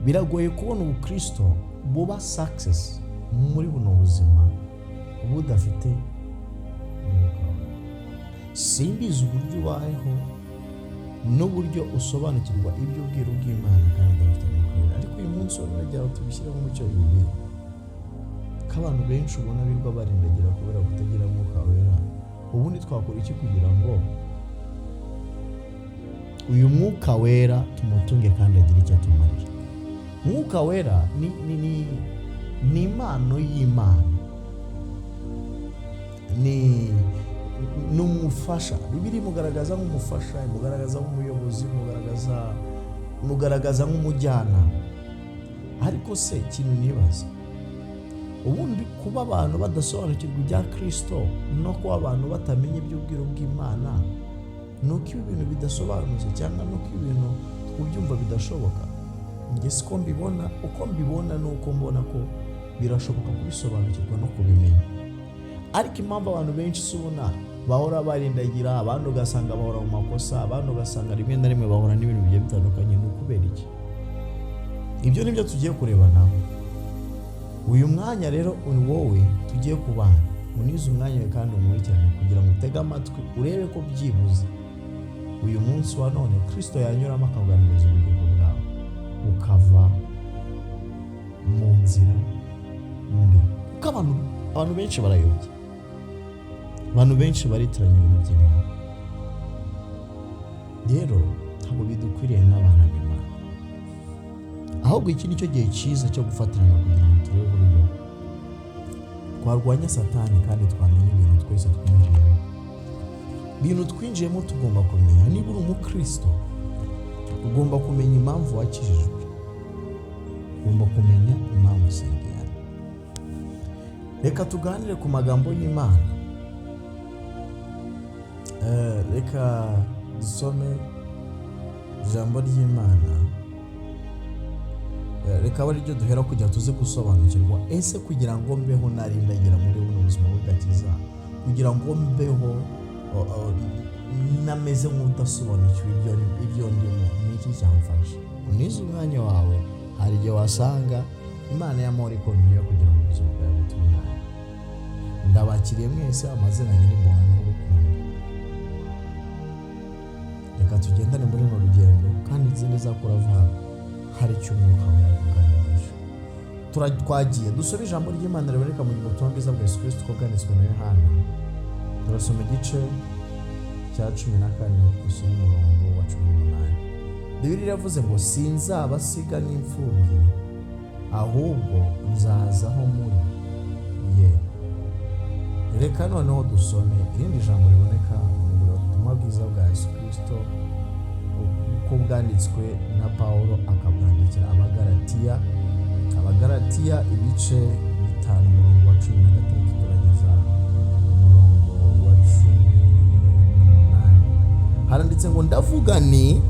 Biragoye kubona ubukristo buba success muri buno buzima budafite Umwuka Wera. Simbizi uburyo ubayeho n'uburyo usobanukirwa iby'ubwiru bw'Imana kandi udafite Umwuka Wera, ariko uyu munsi wa none ngo tubishyiremo umucyo ibi bintu, ko abantu benshi ubona birirwa barindagira kubera kutagira Umwuka Wera. Ubundi twakora iki kugira ngo uyu Mwuka Wera tumutunge kandi agire icyo atumarira? Mwuka Wera ni impano y'Imana, ni umufasha. Bibiliya imugaragaza nk'umufasha, imugaragaza nk'umuyobozi, imugaragaza nk'umujyanama. Ariko se ikintu nibaza, ubundi kuba abantu badasobanukirwa ibya Kirisito no kuba abantu batamenya iby'ubwiru bw'Imana, ni uko ibi bintu bidasobanutse cyangwa ni uko ibintu kubyumva bidashoboka? Njye siko mbibona. Uko mbibona ni uko mbona ko birashoboka kubisobanukirwa no kubimenya, ariko impamvu abantu benshi si ubona bahora barindagira, abandi ugasanga bahora mu makosa, abandi ugasanga rimwe na rimwe bahora n'ibintu bigiye bitandukanye, ni ukubera iki? Ibyo ni byo tugiye kureba nawe uyu mwanya. Rero ni wowe tugiye kubana, unize umwanya wawe kandi umurikirane kugira ngo utege amatwi, urebe ko byibuze uyu munsi wa none Kirisito yanyuramo akaganiriza ubugingo bwawe, ukava mu nzira mbi, kuko abantu benshi barayobye, abantu benshi baritiranya ibintu by'Imana. Rero ntabwo bidukwiriye nk'abana b'Imana, ahubwo iki ni cyo gihe cyiza cyo gufatirana kugira ngo turebe uburyo twarwanya Satani kandi twamenya ibintu twese twinjiyemo. Ibintu twinjiyemo tugomba kumenya. Niba uri umukristo, ugomba kumenya impamvu wakijijwe, ugomba kumenya impamvu usengera. Reka tuganire ku magambo y'Imana. Reka dusome ijambo ry'Imana. Reka abe ariryo duhera kugira tuze gusobanukirwa. Ese kugira ngo mbeho narindagira muri buno buzima bw'agakiza, kugira ngo mbeho nameze nk'udasobanukiwe ibyo ndimo, ni iki cyamfasha? Unize umwanya wawe. Hari igihe wasanga Imana y'amahoro ikomeye kugira ngo ubuzima bwawe butungane. Ndabakiriye mwese. Amazina nyiri mbona n'urukundo. Reka tugendane muri runo rugendo, kandi nzi neza ko urava hano hari icyo Umwuka wawe yakuganirije. Twagiye dusome ijambo ry'Imana riboneka mu butumwa bwiza bwa Yesu Kirisito uko bwanditswe na Yohana. Turasoma igice cya 14, dusome umurongo wa 18. Bibiliya iravuze ngo: "Sinzabasiga nk'imfubyi, ahubwo nzaza aho muri." Ye, reka noneho dusome irindi jambo riboneka mu butumwa bwiza bwa Yesu Kirisito uko bwanditswe na Pawulo akabwandikira Abagalatiya. Abagalatiya ibice 5, umurongo wa 13 turageza umurongo wa 18. Haranditse ngo: "Ndavuga ni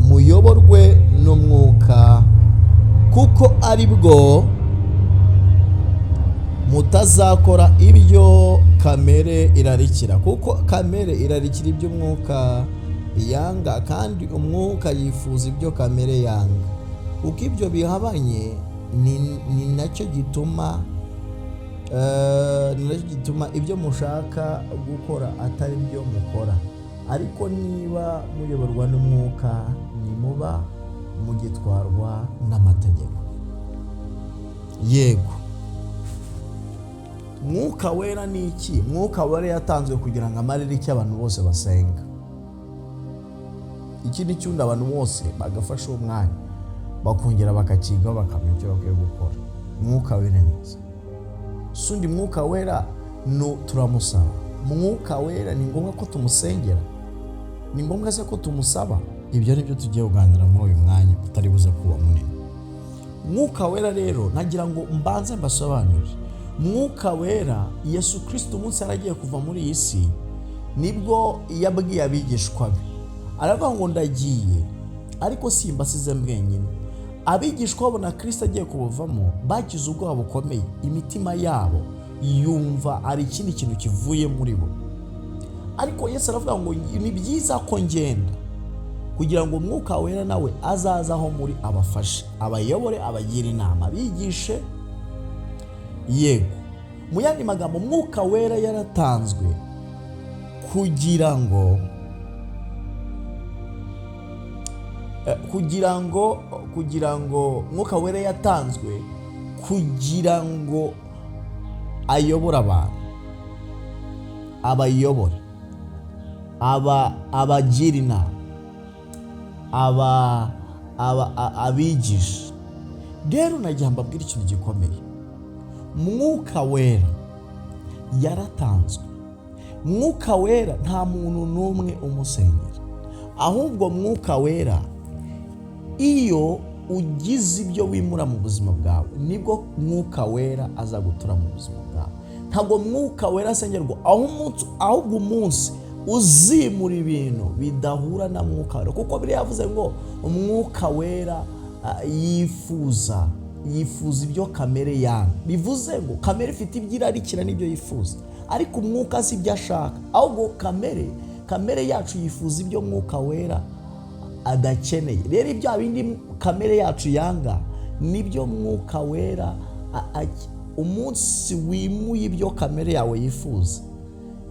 muyoborwe n'Umwuka, kuko ari bwo mutazakora ibyo kamere irarikira, kuko kamere irarikira iby'Umwuka yanga, kandi Umwuka yifuza ibyo kamere yanga, kuko ibyo bihabanye, ni nacyo gituma ibyo mushaka gukora atari byo mukora. Ariko niba muyoborwa n'Umwuka, ntimuba mugitwarwa n'amategeko." Yego, Mwuka Wera ni iki? Mwuka Wera yatanzwe kugira ngo amarire icyo abantu bose basenga. Iki ni cyundi abantu bose bagafasha uwo mwanya, bakongera bakakigaho, bakamenya icyo bakwiye gukora. Mwuka Wera ni iki? Sundi Mwuka Wera no turamusaba? Mwuka Wera ni ngombwa ko tumusengera? Ni ngombwa se ko tumusaba? Ibyo ni byo tugiye kuganira muri uyu mwanya utari buze kuba munini. Mwuka Wera rero, nagira ngo mbanze mbasobanurire. Mwuka Wera, Yesu Kirisito umunsi yaragiye kuva muri iyi si, nibwo yabwiye abigishwa be, aravuga ngo: "Ndagiye, ariko simbasize mwenyine." Abigishwa babona Kirisito agiye kubavamo, bagize ubwoba bukomeye, imitima yabo yumva ari ikindi kintu kivuye muri bo. Ariko Yesu aravuga ngo: "Ni byiza ko ngenda." Kugira ngo Umwuka Wera nawe azaze aho muri, abafashe, abayobore, abagire inama, abigishe. Yego, mu yandi magambo, Umwuka Wera yaratanzwe kugira ngo Mwuka Wera yatanzwe kugira ngo ayobore abantu, abayobore, abagira inama, abigisha. Rero nagira mbabwire ikintu gikomeye: Mwuka Wera yaratanzwe. Mwuka Wera nta muntu n'umwe umusengera, ahubwo Mwuka Wera, iyo ugize ibyo wimura mu buzima bwawe, nibwo Mwuka Wera aza gutura mu buzima bwawe. Ntabwo Mwuka Wera asengerwa, ahubwo umunsi uzimura ibintu bidahura na Mwuka Wera, kuko biriya yavuze ngo Umwuka Wera yifuza ibyo kamere yanga. Bivuze ngo kamere ifite ibyo irarikira n'ibyo yifuza, ariko Umwuka si ibyo ashaka, ahubwo kamere yacu yifuza ibyo Mwuka Wera adakeneye. Rero ibya bindi kamere yacu yanga nibyo Mwuka Wera. Umunsi wimuye ibyo kamere yawe yifuza,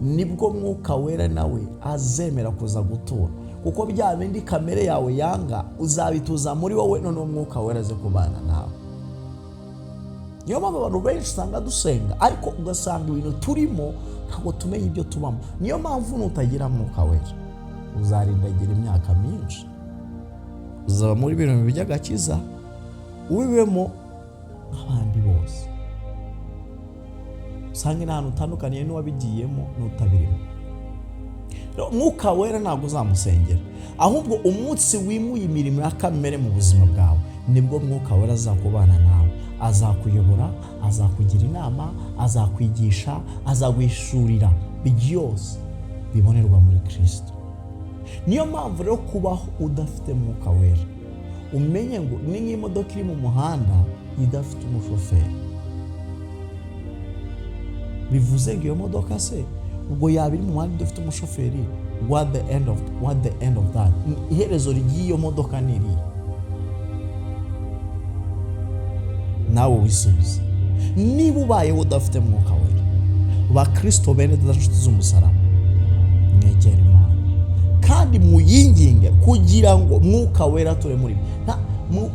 nibwo Mwuka Wera nawe azemera kuza gutura, kuko bya bindi kamere yawe yanga uzabituza muri wowe, noneho Mwuka Wera aze kubana nawe. Niyo mpamvu abantu benshi usanga dusenga, ariko ugasanga ibintu turimo ntabwo tumenya ibyo tubamo. Niyo mpamvu nutagira Mwuka Wera uzarindagira imyaka myinshi, uzaba muri bino bintu by'agakiza, ubibemo nk'abandi bose, usange nta hantu utandukaniye n'uwabigiyemo n'utabirimo. Rero Mwuka Wera ntabwo uzamusengera, ahubwo umunsi wimuye imirimo ya kamere mu buzima bwawe, nibwo Mwuka Wera azakubana nawe, azakuyobora, azakugira inama, azakwigisha, azaguhishurira byose bibonerwa muri Kirisito. Niyo mpamvu rero kubaho udafite Mwuka Wera, umenye ngo ni nk'imodoka iri mu muhanda idafite umushoferi. Bivuze ngo iyo modoka se ubwo yaba iri mu muhanda idafite umushoferi, what the end of that? Iherezo ry'iyo modoka ni irihe? Nawe wisubize. Niba ubayeho udafite Mwuka Wera, bakristo bene data, nshuti z'umusaraba, mwegere Imana kandi muyinginge kugira ngo Mwuka Wera ature muri mwe.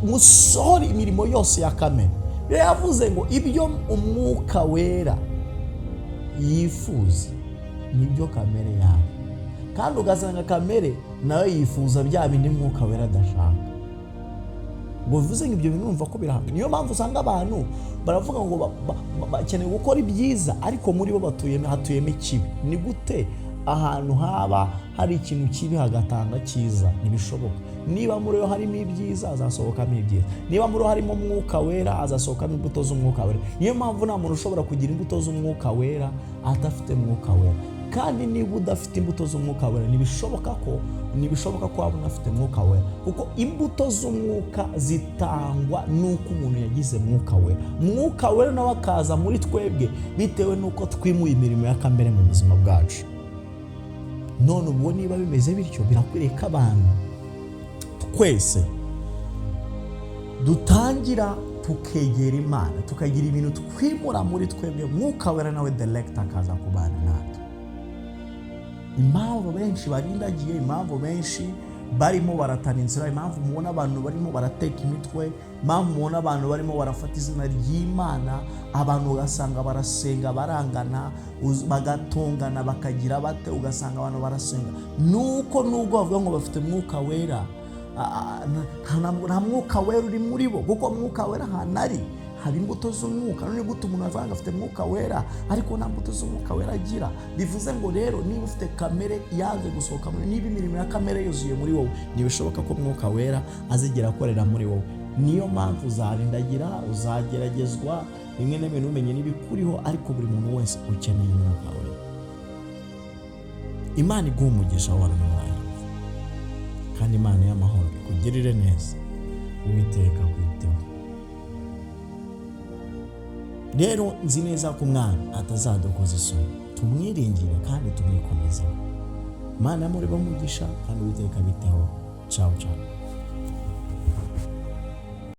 Musohore imirimo yose ya kamere. Rero yavuze ngo ibyo Umwuka Wera yifuza nibyo kamere yawe, kandi ugasanga kamere nayo yifuza bya bindi Mwuka Wera adashaka. Ngo bivuze ngo ibyo bintu urumva ko birahanga. Niyo mpamvu usanga abantu baravuga ngo bakeneye gukora ibyiza, ariko muri bo hatuyemo ikibi. Ni gute ahantu haba hari ikintu kibi hagatanga cyiza? Ntibishoboka. Niba muri yo harimo ibyiza, hazasohokamo ibyiza. Niba muri yo harimo Umwuka Wera, hazasohokamo imbuto z'Umwuka Wera. Niyo mpamvu nta muntu ushobora kugira imbuto z'Umwuka Wera adafite Mwuka Wera. Kandi niba udafite imbuto z'Umwuka Wera, ntibishoboka ko waba unafite Mwuka Wera, kuko imbuto z'Umwuka zitangwa n'uko umuntu yagize Mwuka Wera. Mwuka Wera nawe akaza muri twebwe bitewe n'uko twimuye imirimo ya kamere mu buzima bwacu. None ubwo niba bimeze bityo, birakwiriye ko abantu twese dutangira tukegera Imana, tukagira ibintu twimura muri twebwe, Mwuka Wera nawe direct akaza kubana natwe. Impamvu benshi barindagiye, impamvu benshi barimo baratana inzira, impamvu mubona abantu barimo barateka imitwe, impamvu mubona abantu barimo barafata izina ry'Imana, abantu ugasanga barasenga barangana, bagatongana, bakagira bate, ugasanga abantu barasenga, nuko nubwo bavuga ngo bafite Mwuka Wera, nta Mwuka Wera uri muri bo, kuko Mwuka Wera ahantu ari haba imbuto z'Umwuka. None gute umuntu avuga ngo afite Mwuka Wera ariko nta mbuto z'Umwuka Wera agira? Bivuze ngo rero niba ufite kamere yanze gusohoka muri, niba imirimo ya kamere yuzuye muri wowe, ntibishoboka ko Mwuka Wera azigera akorera muri wowe. Niyo mpamvu uzarindagira, uzageragezwa rimwe na rimwe ntumenye n'ibikuriho, ariko buri muntu wese ukeneye Umwuka Wera. Imana iguha umugisha wawe n'umurayimva, kandi Imana y'amahoro ikugirire neza, Uwiteka akwiteho. Rero nzi neza ko Umwami atazadukoza isoni, tumwiringire kandi tumwikomezeho. Imana muri umugisha kandi Uwiteka abiteho. Ciao ciao.